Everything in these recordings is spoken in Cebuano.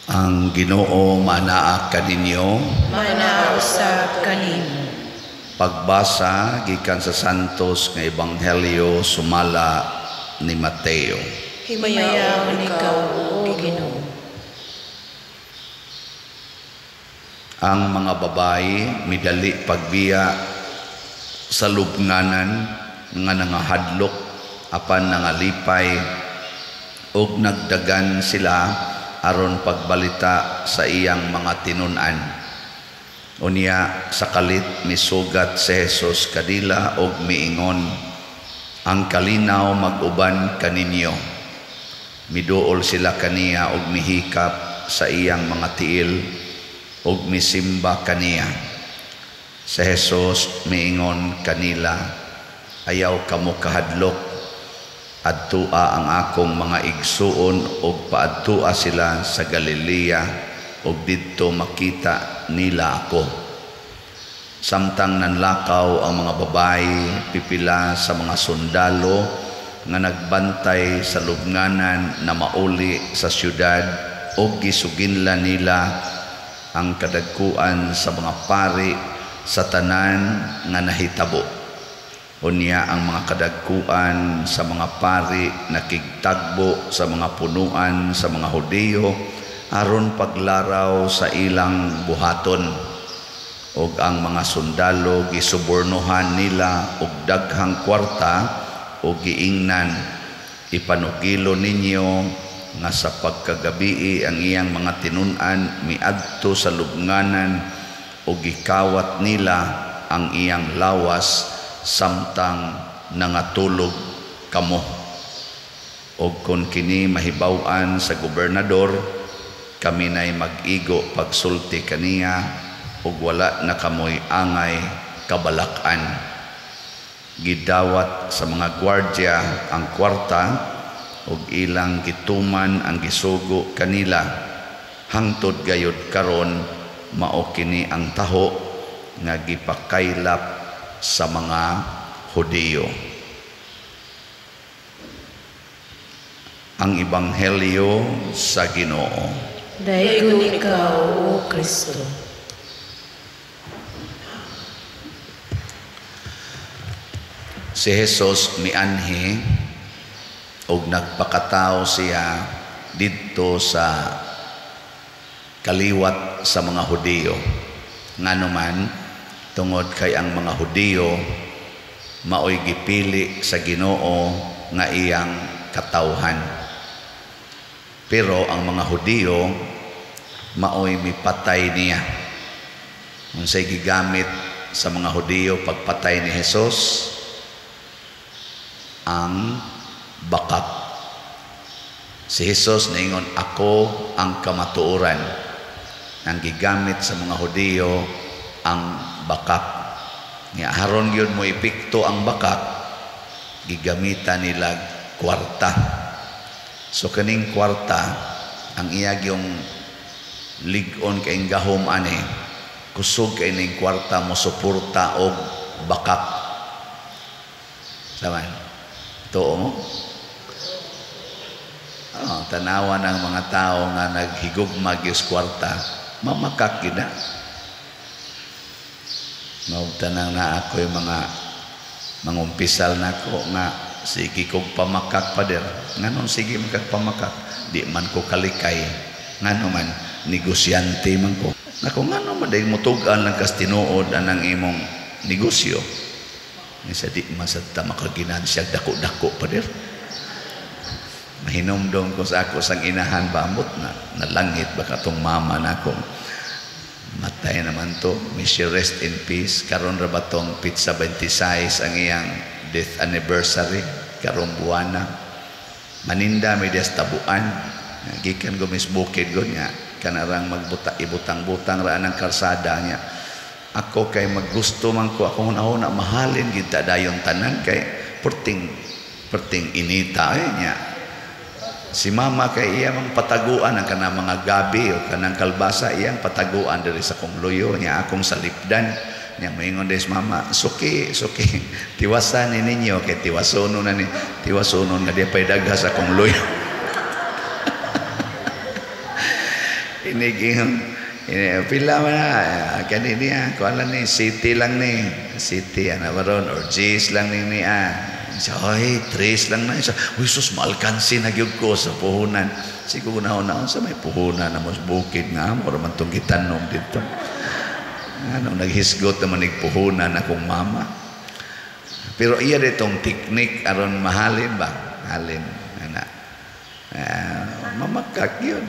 Ang Ginoo manaa kaninyo. Manaa usab kanimo. Pagbasa gikan sa Santos nga Ebanghelyo sumala ni Mateo. Himayaon ikaw, O Ginoo. Ang mga babayi midali pagbiya sa lubnganan nga nangahadlok apan nangalipay ug nagdagan sila aron pagbalita sa iyang mga tinun-an. Unya sa kalit misugat si Jesus kadila og miingon, "Ang kalinaw mag-uban kaninyo." Miduol sila kaniya og mihikap sa iyang mga tiil og misimba kaniya. Si Jesus miingon kanila, "Ayaw kamo kahadlok, adtua ang akong mga igsuon og paadtua sila sa Galilea og didto makita nila ako." Samtang nanlakaw ang mga babayi, pipila sa mga sundalo nga nagbantay sa lubnganan na mauli sa syudad og gisuginlan nila ang kadagkuan sa mga pari sa tanan nga nahitabo. Unya ang mga kadagkuan sa mga pari nakigtagbo sa mga punuan sa mga Hudiyo aron paglaraw sa ilang buhaton. Og ang mga sundalo gisubornohan nila og daghang kwarta og giingnan, "Ipanugilo ninyo nga sa pagkagabii ang iyang mga tinun-an miadto sa lubnganan og gikawat nila ang iyang lawas samtang nangatulog kamo. Og kon kini mahibaw-an sa gobernador, kami nay mag-igo pagsulti kaniya ug wala na kamoy angay kabalak-an." Gidawat sa mga gwardya ang kwarta ug ilang gituman ang gisugo kanila. Hangtod gayud karon mao kini ang taho nga gipakaylap sa mga Hudiyo. Ang Ebanghelyo sa Ginoo. Daygon ikaw, O Kristo. Si Jesus mianhi og nagpakatao siya didto sa kaliwat sa mga Hudiyo. Ngano man, tungod kay ang mga Hudiyo maoy gipili sa Ginoo nga iyang katawhan. Pero ang mga Hudiyo maoy mipatay niya. Unsay gigamit sa mga Hudiyo pagpatay ni Jesus? Ang bakak. Si Jesus niingon, "Ako ang kamatuoran." Ang gigamit sa mga Hudiyo ang bakak. Nga haron gyud mo epekto ang bakak, gigamitan nila kwarta. So kaning kwarta, ang iya yung lig-on kay gahom ani, kusog kay ning kwarta mo suporta og bakak. Saman? Tuo mo? Oh, tanawan ang mga tao nga naghigugma gyud kwarta, mamakak gyud na. Maugtanang na ako yung mga mangumpisal na ko nga sige kog pamakak, pader. Nganon sige magpamakak? Di man ko kalikay. Ngano man, negosyante man ko. Nako, ngano man dahil mutug-an lang kas tinuod anang imong negosyo. Isa di man sa ta makaginansya dako-dako, pader. Mahinumdom ko sa ako sang inahan ba amot na nalangit ba katong mama nako. Matay naman to. May she rest in peace. Karon ra ba tong pizza 26 ang iyang death anniversary karong buwana. Maninda may des tabuan. Gikan ko mis bukid ko niya. Kanarang magbuta ibutang-butang ra ang karsada niya. Ako kay maggusto man ko akong una mahalin gid ta dayon tanan kay perting perting inita eh niya. Si mama kay iya mang pataguan ang kanang mga gabi o kanang kalbasa iyang pataguan diri sa kong luyo niya akong salipdan niya. Moingon des mama, "Suki, suki, tiwasan ni ninyo kay tiwasono na ni tiwasono nga di pay dagha sa akong luyo." Inig pila man na kani niya, kuan lang ni city lang ni city ana baron or G's lang ni niya. Siya, ay, tres lang na. Siya, uy, sus, maalkansi na gyud ko sa puhunan. Siguro na una sa may puhunan na mas bukid nga amo man tong gitanom dito. Ano, naghisgot naman puhunan akong mama. Pero iya ditong teknik aron mahalin ba? Halin ana. Mamakak yun.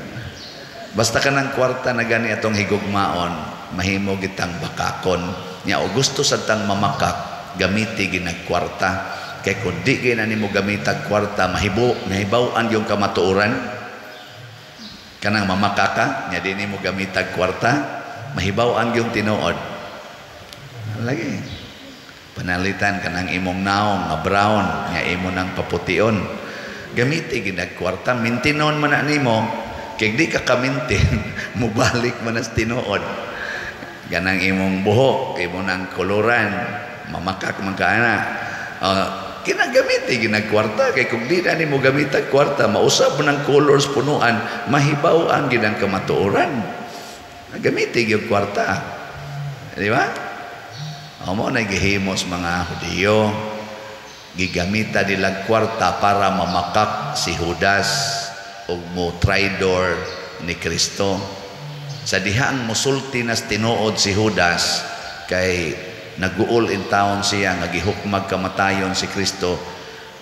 Basta ka ng kwarta na gani atong higugmaon, mahimo gitang bakakon. Nya o gusto sa tang mamakak, gamiti ginagkwarta. Kay kung di gina nimo gamitag kwarta, mahibaw-an yung kamatuoran. Kanang mamakaka, nya di nimo gamitag kwarta, mahibaw-an yung tinuod. Lagi. Panalitan kanang imong naong nga brown, nya imo nang papution. Gamiti ginagkwarta, mintinon man na nimo, kay di ka kamintin, mubalik man as tinuod. Ganang imong buhok, imo nang koloran, mamakak man ka ana. Kinagamiti ginagkwarta, kay kung di na nimo gamitag kwarta, mausab man ang colors punuan, mahibaw-an gid ang kamatuoran. Gamiti gyud kwarta. Di ba? Amo na gihimos mga Hudiyo, gigamita nila kwarta para mamakak si Judas og mo traidor ni Kristo. Sa dihang musulti nas tinuod si Judas kay naguol in town siya nga gihukmag kamatayon si Kristo,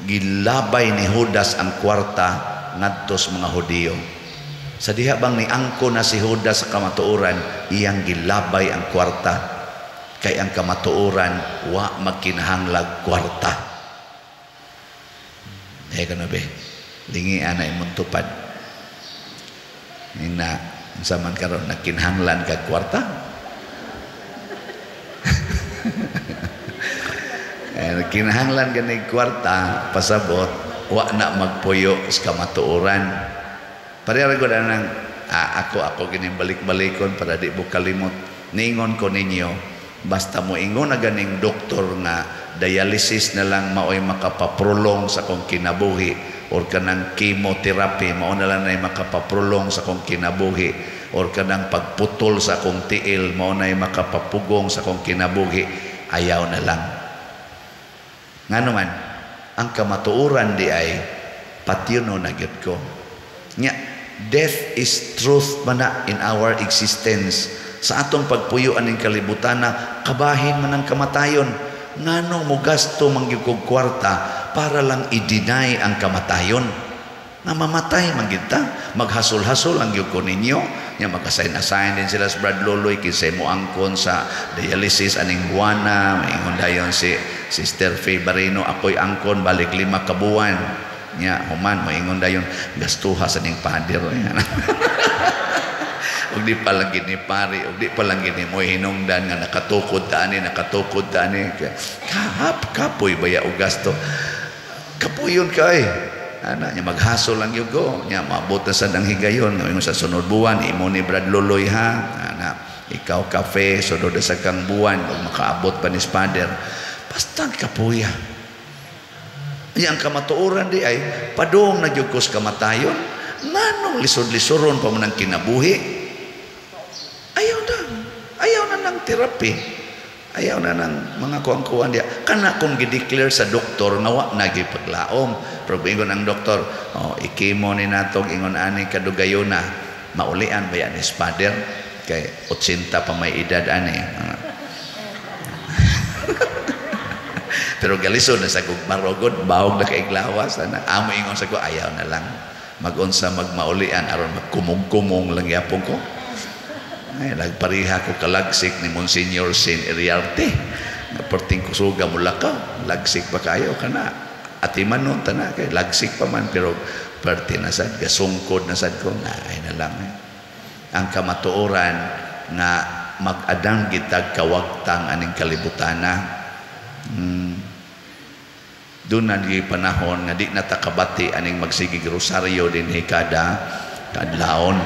gilabay ni Judas ang kwarta ngadto sa mga Hudiyo. Sa diha bang niangko na si Judas sa kamatuoran, iyang gilabay ang kwarta kay ang kamatuoran wa magkinahanglag kwarta. Eh kano be, lingian na imong tupad. Ina unsa man karon nagkinahanglan kag kwarta? Kinahanglan ganig kwarta pasabot wa na magpuyo sa kamatuoran. Pareha ra gud anang ako gining balik-balikon para di mo kalimot. Niingon ko ninyo, basta mo ingon na ganing doktor nga dialysis na lang maoy makapaprolong sa akong kinabuhi, or kanang chemotherapy mao na lang nay makapaprolong sa akong kinabuhi, or kanang pagputol sa akong tiil mao nay makapapugong sa akong kinabuhi, ayaw na lang. Ngano man, ang kamatuoran di ay patyono na gyud ko. Nya, death is truth man na in our existence. Sa atong pagpuyo aning kalibutan na kabahin man ang kamatayon. Nganong mogasto man gyud kog kwarta para lang i-deny ang kamatayon? Nga mamatay man gyud ta, maghasol-hasol ang gyud ko ninyo. Nya magka-sign-assign din sila sa Brad Loloy kinsay mo angkon sa dialysis aning buwana. Maingon dayon si Sister Faye Barino, ako'y angkon balik 5 ka buwan. Nya human moingon dayon gastuha sa ning pader. Ug di pa lang gini pari, ug di pa lang gini mo hinungdan nga nakatukod ta ani, nakatukod ta ani. Kahap kapoy baya og gasto. Kapuyon kay. Ana nya maghasol lang gyud ko. Nya maabot na sad ang higayon nga sa sunod buwan imo ni Brad Loloy ha. Ana ikaw kafe sunod na sa kang buwan ug makaabot pa ni Father. Basta kapuya. Nya ang kamatuoran di ay padung na gyud ko sa kamatayon. Nganong lisod-lisoron pa man ang kinabuhi? Ayaw na. Ayaw na ng therapy. Ayaw na ng mga kuang-kuan diya. Kana kung gi-declare sa doktor nga wa na gipaglaom. Pero ingon ang doktor, oh, ikimo ni natog ingon ani kadugayona, maulian ba yan ni Father? Kay 80 pa may edad ani. Pero galisod na sa gugmarogod, bahog na kaiglawas. Ana. Amo ingon sa ko, ayaw na lang. Magunsa magmaulian aron magkumong-kumong lang yapon ko. Ay, nagpariha ko kalagsik ni Monsignor Sin Iriarte. Perting kusuga mula ka, lagsik pa kayo kana. Atiman nun tana kay lagsik pa man pero perti na sad gasungkod na sad ko na ay na lang. Eh. Ang kamatuoran nga mag-adang gitag kawagtang aning kalibutana. Doon na di panahon nga di na takabati aning magsigig rosaryo din kada kaadlawon.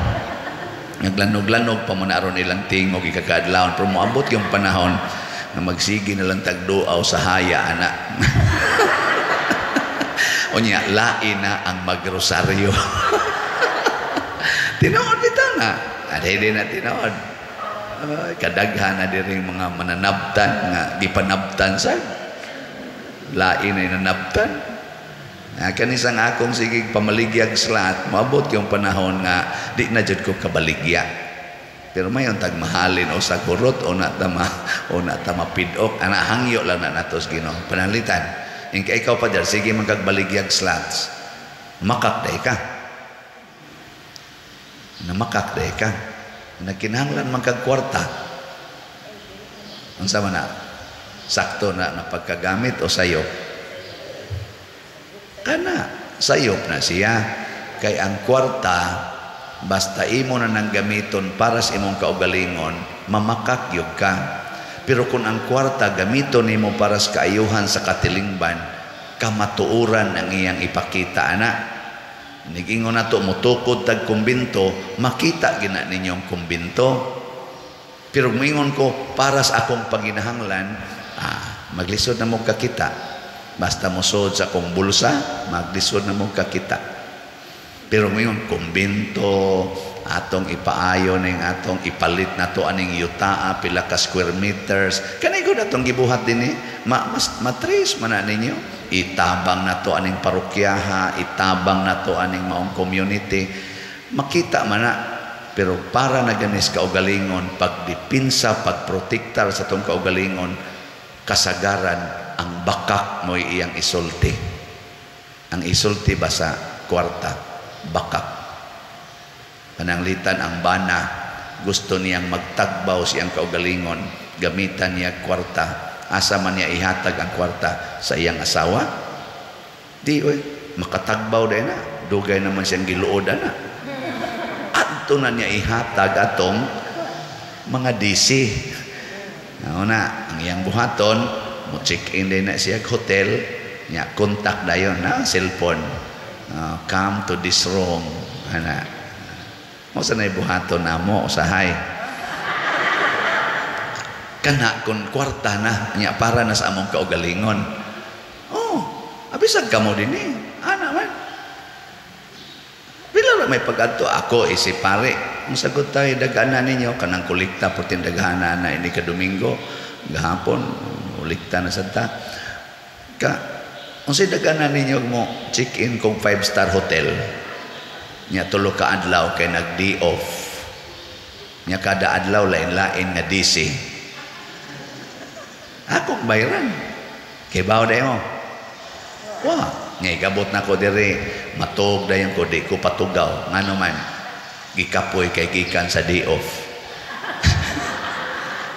Naglanog-lanog pa man aron ilang tingog ikakaadlawon pero moabot yung panahon na magsigi na lang tagduaw sa haya ana. Unya lain na ang magrosaryo. Tinuod bitaw na. Adhay din na tinuod. Ay, kadaghan na diri mga mananabtan nga gipanabtan sa lain ay nanabtan. Kanisang akong sige pamaligyag slot, moabot yung panahon nga di na jud ko kabaligya. Pero mayon tag mahalin o sa kurot o na tama o na tama pidok ana hangyo lang na nato sa Ginoo. Pananglitan. Ingka ikaw pa der sige man kag baligyag slots. Makak day ka. Namakak day ka. Nagkinahanglan man kag kwarta. Unsa man na? Sakto na na pagkagamit o sayop? Kana sayop na siya. Kay ang kwarta basta imo na nang gamiton para sa imong kaugalingon, mamakak gyud ka. Pero kung ang kwarta gamiton nimo para sa kaayuhan sa katilingban, kamatuoran ang iyang ipakita ana. Nigingon nato motukod tag kumbinto, makita gina ninyong kumbinto. Pero moingon ko para sa akong paginahanglan, maglisod na mo kakita. Basta mosod sa akong bulsa, maglisod na mo kakita. Pero ngayon, kumbinto, atong ipaayo ning atong ipalit na to aning yutaa, pila ka square meters. Kanay ko atong gibuhat din eh. Matres man na ninyo. Itabang na to aning parokyaha, itabang na to aning maong community. Makita man na. Pero para na ganis kaugalingon, pagdipinsa, pagprotektar sa tong kaugalingon, kasagaran ang bakak mo'y iyang isulti. Ang isulti ba sa kwarta? Bakak. Pananglitan ang bana, gusto niyang magtagbaw siyang kaugalingon, gamitan niya kwarta. Asa man niya ihatag ang kwarta sa iyang asawa? Di oy, makatagbaw din na. Dugay naman siyang giluod na. Adto na niya ihatag atong mga DC. Una, ang iyang buhaton, mo check-in din na siya hotel, niya contact dayon na cellphone. Come to this room, ana. Mo sa nay buhaton namo usahay. Kana kun kwarta na niya para na sa among kaugalingon. Oh, abisag kamo dinhi, ana man. Pila ra may pag-adto ako isip pare. Ang sagot tayo dagana ninyo kanang kolekta putin daghana na ini ka Domingo gahapon kolekta na sad ta. Ka unsay dagana ninyo mo check-in kong 5-star hotel. Nya tulo ka adlaw kay nag-day off. Nya kada adlaw lain-lain nga DC. Akong bayran. Kay bawo dayon mo. Wa, ngay gabot na ko diri, matug dayon ko di ko patugaw. Ngano man gikapoy kay gikan sa day off.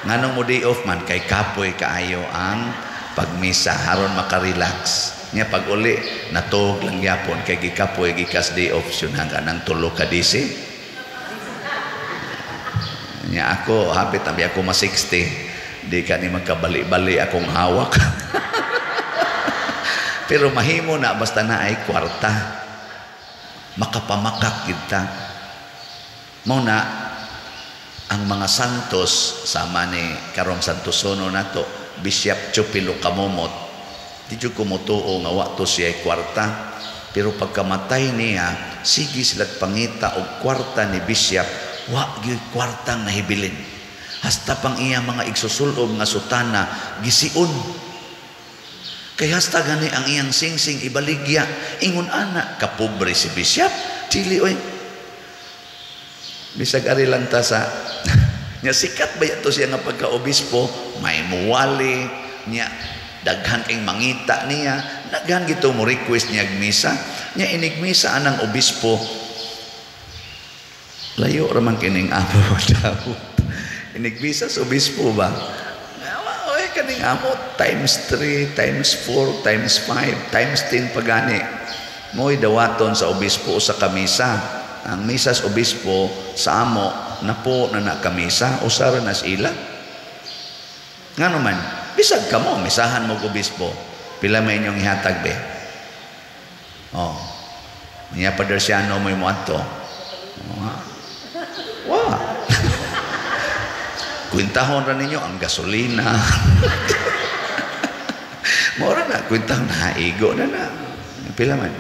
Nganong mo day off man kay kapoy kaayo ang pagmisa haron makarelax. Nya pag uli natug lang gyapon kay gikapoy gikas day off yun hanggang nang tulo ka DC. Nya ako hapit abi ako ma 60 di ka ni magkabali-bali akong hawak. Pero mahimo na basta na ay kwarta. Makapamakak kita. Mao na ang mga santos sama ni karong Santosono nato Bishop Chupilo Kamomot di jud ko motuo nga wa to siya kwarta, pero pagkamatay niya sige sila pangita og kwarta ni Bishop, wa gyud kwartang nahibilin. Hasta pang iya mga igsusulob nga sutana gisiun. Kay hasta gani ang iyang singsing ibaligya, ingon ana kapobre si Bishop, dili oy. Bisag ari lang ta sa nya sikat ba to siya nga pagka-obispo, may muwali nya daghan kay mangita niya, daghan gito mo request niya misa, nya inig misa anang obispo. Layo ra man kining amo daw. Inig misa sa obispo ba? Oy kaning amo times 3, times 4, times 5, times 10 pagani. Mo'y dawaton sa obispo sa kamisa. Ang misa sa obispo sa amo napo na na kamisa usara na sila. Ngano man bisag kamo misahan mo obispo, pila may inyong ihatag be? Oh. Nya padersiano mo imo adto. Wa. Kwintahon ra ninyo ang gasolina. Mora na kwintahon na igo na na. Pila man?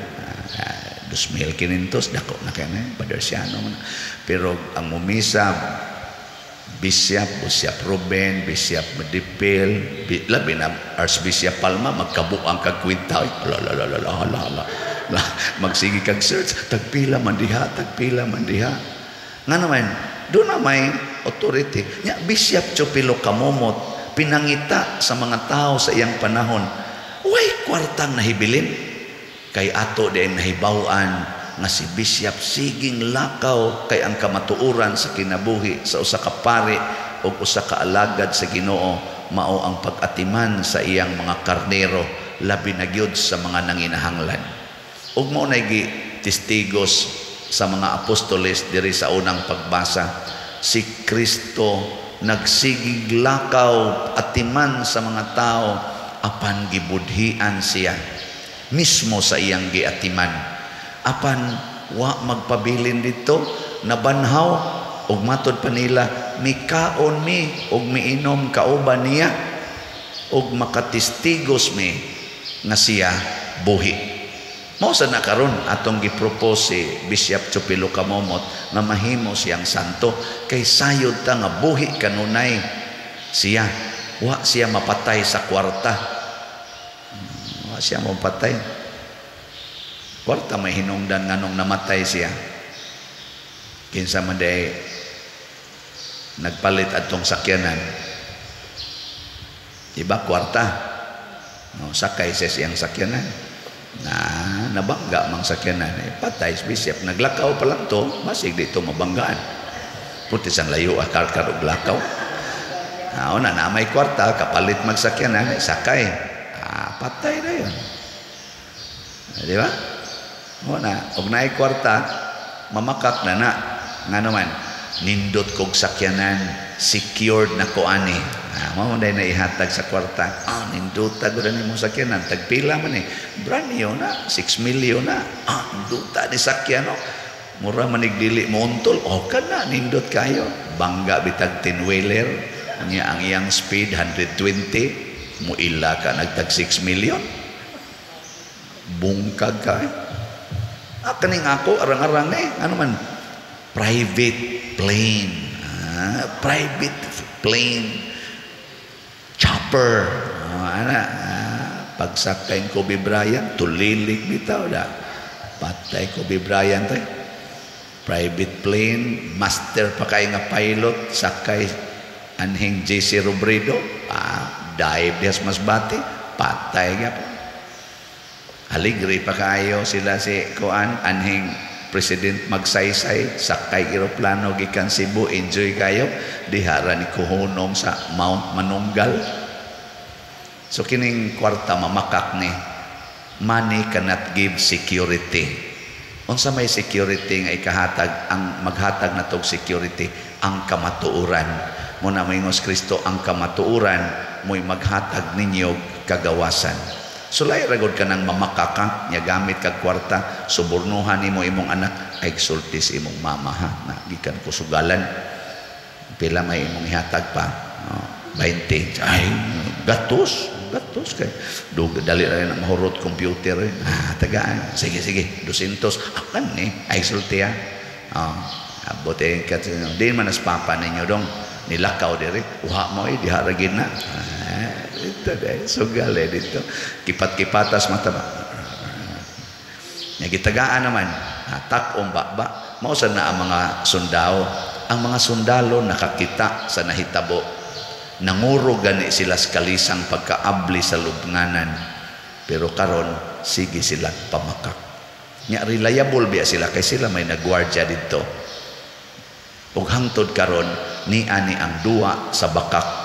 2,500, dako na kay na, Padersiano man. Pero ang mumisa, Bishop, Bishop Ruben, Bishop Medipil, labi na Archbishop Palma, magkabuang kag kwenta. Ay, la la la la la la la. La, magsige kag search, tagpila man diha, tagpila man diha. Nga naman, doon na may authority. Nya, Bishop Chupilo Camomot, pinangita sa mga tao sa iyang panahon, way kwartang nahibilin. Kay ato din nahibaw-an nga si Bishop siging lakaw kay ang kamatuoran sa kinabuhi sa usa ka pari o usa ka alagad sa Ginoo mao ang pag-atiman sa iyang mga karnero, labi na gyud sa mga nanginahanglan. Ug mao na gi testigos sa mga apostoles diri sa unang pagbasa, si Kristo nagsigig lakaw atiman sa mga tao apan gibudhian siya mismo sa iyang giatiman. Apan wa magpabilin dito, nabanhaw ug matod pa nila, mikaon mi ug miinom kauban niya ug makatestigos mi nga siya buhi. Mao sa na karon atong gipropose si Bishop Chupilo Camomot nga mahimo siyang santo kay sayod ta nga buhi kanunay siya. Wa siya mapatay sa kwarta. Wa siya mapatay. Kwarta may hinungdan nganong namatay siya. Kinsa man day nagpalit atong sakyanan. Iba kwarta. No, sakay siya siyang sakyanan. Na nabangga mang sakyanan. Eh, patay si Bishop. Naglakaw pa lang to, masig dito mabanggaan. Puti sang layo akar og lakaw. Ah, na na may kwarta, kapalit magsakyanan, eh, sakay. Ah, patay na yun. Ah, di ba? O na, og naay kwarta, mamakak na na. Nga naman, nindot kog sakyanan, secured na ko ani. Ah, mao man na ihatag sa kwarta. Ah, nindota gud ani mo sakyanan, tagpila man eh. Brand new na, 6 million na. Ah, nindota ni sakyan no. Mura manig dili moontol, o ka na, nindot kayo. Bangga bitag 10-wheeler, niya ang iyang speed 120, muila ka nagtag 6 million. Bungkag ka eh. Ah, kaning ako, arang-arang eh. Ano man? Private plane. Ah, private plane. Chopper. Ah, ana. Ah, pagsakay Kobe Bryant, tulilik bitaw da. Patay Kobe Bryant eh. Private plane, master pa kay nga pilot, sakay anhing JC Robredo, ah, dive dihas Masbate, patay gyapon. Aligre pa kayo sila si Kuan, anhing President Magsaysay, sakay eroplano gikan Cebu, enjoy kayo, diha ra ni kuhunong sa Mount Manunggal. So kining kwarta mamakak ni, money cannot give security. Unsa may security nga ikahatag, ang maghatag na tog security, ang kamatuoran. Muna moingos Kristo, ang kamatuoran mo'y maghatag ninyo kagawasan. Sulay ra gud ka nang mamakaka, nya gamit kag kwarta, subornuhan nimo imong anak, ay sulti sa imong mama ha, na gikan ko sugalan. Pila may imong ihatag pa? Oh, 20. Ay, gatos, gatos kay. Dug dali ra na mahurot computer eh. Ah, tagaan. Sige, sige, 200. Akan ni, ay sulti ha. Oh, abot eh kat di man as papa ninyo dong nilakaw diri, uha mo eh, diha ra gid na. Ah, dito dahil sugal eh dito. Kipat-kipatas mata ba? Nya gitagaan naman, tak-om ba? Mao sad na ang mga sundao. Ang mga sundalo nakakita sa nahitabo. Nanguro gani sila sa kalisang pagkaabli sa lubnganan. Pero karon sige sila pamakak. Nya reliable biya sila kay sila may nagwardya didto. Ug hangtod karon niani ang duwa sa bakak.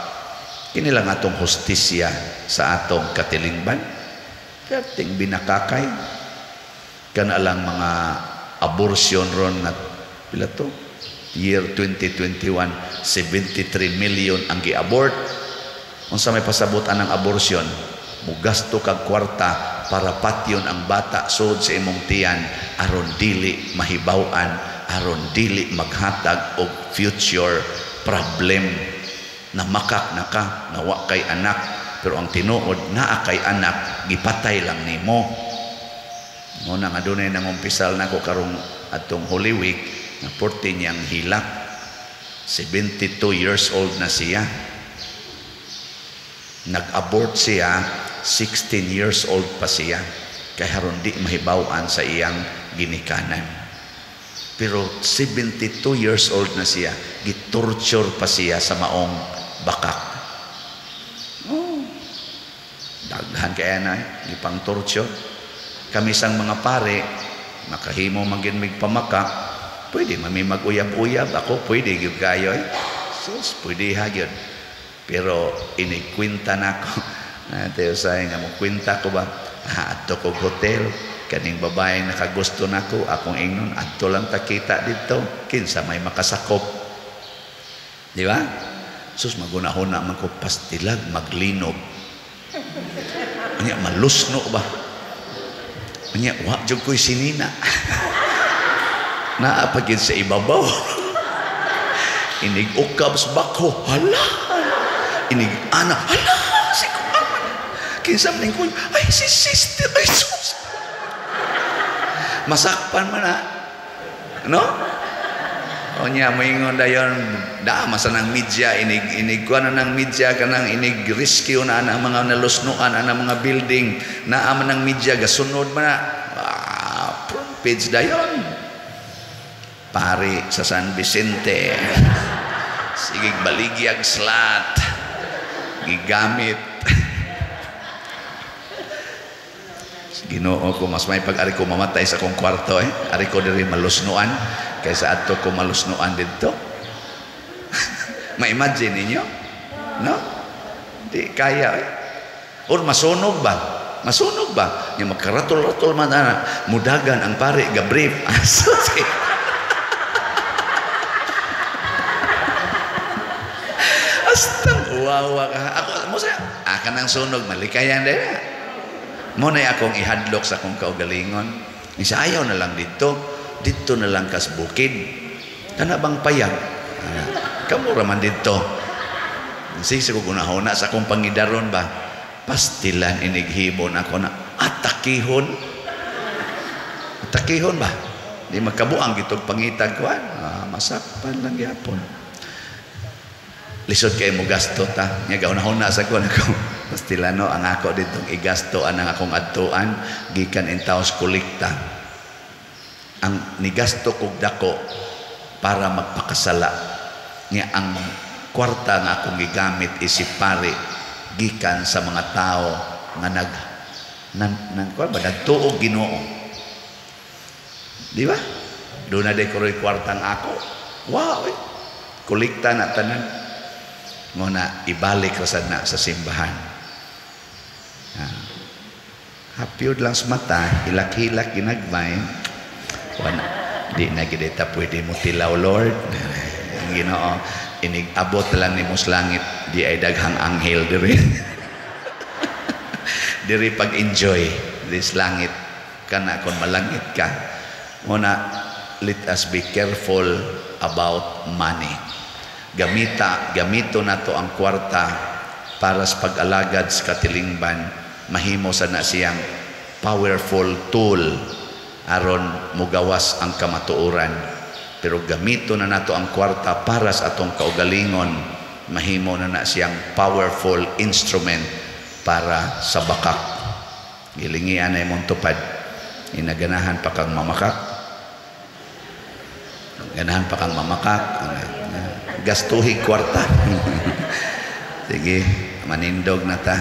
Kini lang atong hustisya sa atong katilingban. Perting binakakay. Kana lang mga abortion ron nga pila to? Year 2021, 73 million ang gi-abort. Unsa may pasabot anang abortion? Mugasto kag kwarta para patyon ang bata sud sa imong tiyan aron dili mahibaw-an, aron dili maghatag og future problem. Namakak na ka, nawa kay anak, pero ang tinuod naa kay anak, gipatay lang nimo. Mo na nga dunay nangumpisal nako karong atong Holy Week nga 14 niyang hilak. 72 years old na siya. Nag-abort siya, 16 years old pa siya. Kay haron di mahibaw-an sa iyang ginikanan. Pero 72 years old na siya, gitorture pa siya sa maong bakak. Oh, daghan kaya na, gipang torture. Kami sang mga pare, makahimo man gyud mig pamakak, pwede mami mag-uyab-uyab, ako pwede gyud kayo eh. Sus, pwede ha gyud. Pero inikwenta nako. Ate usay nga mo kwenta ko ba, adto kog hotel, kaning babae nakagusto nako, akong ingnon adto lang ta kita didto, kinsa may makasakop. Di ba? Sus, magunahuna man ko pastilag maglinog. Anya malusno ba? Anya wa jud ko'y sinina. Naa pa gid sa ibabaw. Inig ukab sa bako, hala. Inig ana, hala, si kuan. Kinsa man ko, ay si sister, ay sus. Masakpan man na. No? O niya, moingon dayon, daa masa ng media, inig, inig kuan na ng media, kanang inig rescue na ang mga nalusnuan, ang mga building, naa man ng media, gasunod man na. Ah, front page dayon. Pari sa San Vicente. Sige, baligyag slat. Gigamit. Ginoo ko, mas may pag-ari ko mamatay sa akong kwarto eh. Ari ko diri malusnuan kaysa adto ko malusnuan didto. Ma-imagine ninyo? No? Di kaya eh. Or masunog ba? Masunog ba? Yung magkaratol-ratol man ana, mudagan ang pare gabrief. Astang uwawa ka. Ako mo sa akan ang sunog malikayan din. Mo na akong ihadlok sa akong kaugalingon. Isa ayaw na lang dito. Dito na lang kas bukid. Kana bang payag? Kamo ra man dito. Sige ko gunahona sa akong pangidaron ba. Pastilan inighibon ako na atakihon. Atakihon ba? Di magkabuang gitog pangitag kuan. Masakpan lang gyapon. Lisod kay mo gasto ta. Nya gaunahona sa kuan ako. Pastilano ang ako ditong igasto anang akong adtuan gikan in taos kolekta. Ang nigasto kog dako para magpakasala. Nya ang kwarta nga akong gigamit isip pare gikan sa mga tao nga nag nan, nan kuan ba nagtuo Ginoo. Di ba? Doon na dekoroy kwartang ako. Wow, eh. Kolekta na tanan. Muna ibalik ra na sa simbahan. Hapyod lang sa mata, hilak-hilak ginagmay. Wala, di na gid ta pwede mo tilaw, Lord. Ang Ginoo, inig-abot lang nimo sa langit, di ay daghang anghel diri. Diri pag-enjoy this langit kana kon malangit ka. Muna let us be careful about money. Gamito nato ang kwarta para sa pag-alagad sa katilingban, mahimo sa na siyang powerful tool aron mugawas ang kamatuoran. Pero gamito na nato ang kwarta para sa atong kaugalingon, mahimo na na siyang powerful instrument para sa bakak. Gilingian na imong tupad. Inaganahan pa kang mamakak. Ganahan pa kang mamakak. Gastuhi kwarta. Sige, manindog na ta.